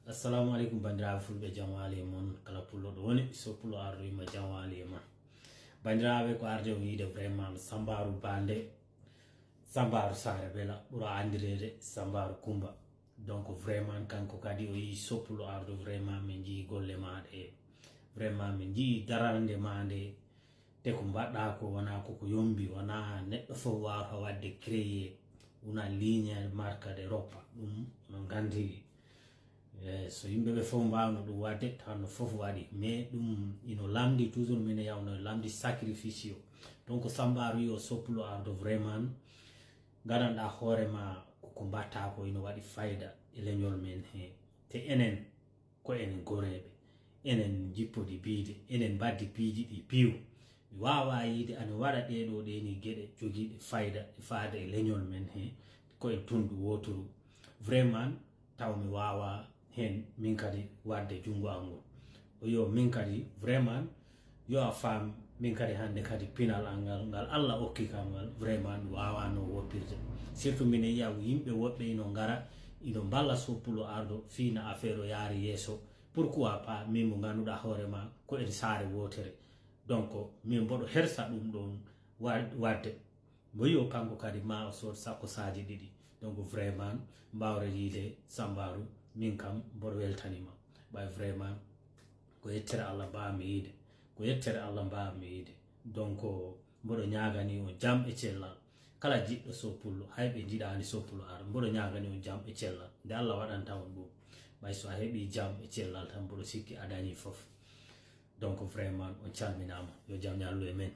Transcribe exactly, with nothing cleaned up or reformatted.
Assalamu aleykum, banndiraaɓe fulɓe, jam waali e mon. Kala pullo ɗo woni, so pullo ardoyima, jam waali e mon. Banndiraaɓe, ko arde o yiide vraiment no Sambaaru Bande, Sambaaru Saare Bela, ɓura anndireede Sambaaru Kumba. Donc vraiment, kanko kadi o yii so pullo ardo, vraiment min njii golle maa ɗe, vraiment min njii darande maa nde. Te ko mbaɗɗa ko wona koko yombi, wona neɗɗo fof wawata wadde créer una ligne marque de roppa. Ɗum no nganndi. E so yimɓe ɓe fof mbawno ɗum wadde, tawno fof waɗi, mais ɗum ino lamdi toujours, mine yawno lamdi sacrifice o. Donc Sambaaru yo soppulo ardo vraiment ngaɗanɗa hoore ma koko mbatta ko ino waɗi fayda e leñol men he. Te enen ko enen goreeɓe, enen njippodi biide, enen mbaddi piiji ɗi piiw. Mi wawa yiide ana waɗa ɗeɗo ɗeni geɗe jogiiɗe fayda e faade e leñol men he, ko e tundu woturu. Vraiment taw mi wawa hen min kadi wadde junngo am ngol. O yo min kadi vraiment yo a faam, min kadi hannde kadi pinal am ngal, ngal Allah okki kam ngal, vraiment mi wawano woppirde. Surtout mine yiya yimɓe woɓɓe ino ngara ino mballa soppulo ardo fina affaire o yaari yeeso. Pourquoi pas min mo ngannduɗa hoore ma ko en saare wotere? Donc min mboɗo hersa ɗum ɗon wa- wadde. Mo yo kanko kadi ma o sood sakko saaji ɗiɗi. Donc vraiment mbawre yiide Sambaaru, min kam mboɗo weltanima. Ɓay vraiment ko yettere Allah mbawmi yiide, ko yettere Allah mbawmi yiide. Donc mboɗo ñaagani on jam e cellal. Kala jiɗɗo soppullo, hay ɓe njiɗani soppullo ara, mboɗo ñaagani on jam e cellal. Nde Allah waɗanta on ɗum, ɓay so a heɓi jam e cellal tan, mboɗo sikki a dañi fof. Donc vraiment on calminama, yo jam ñallu e men.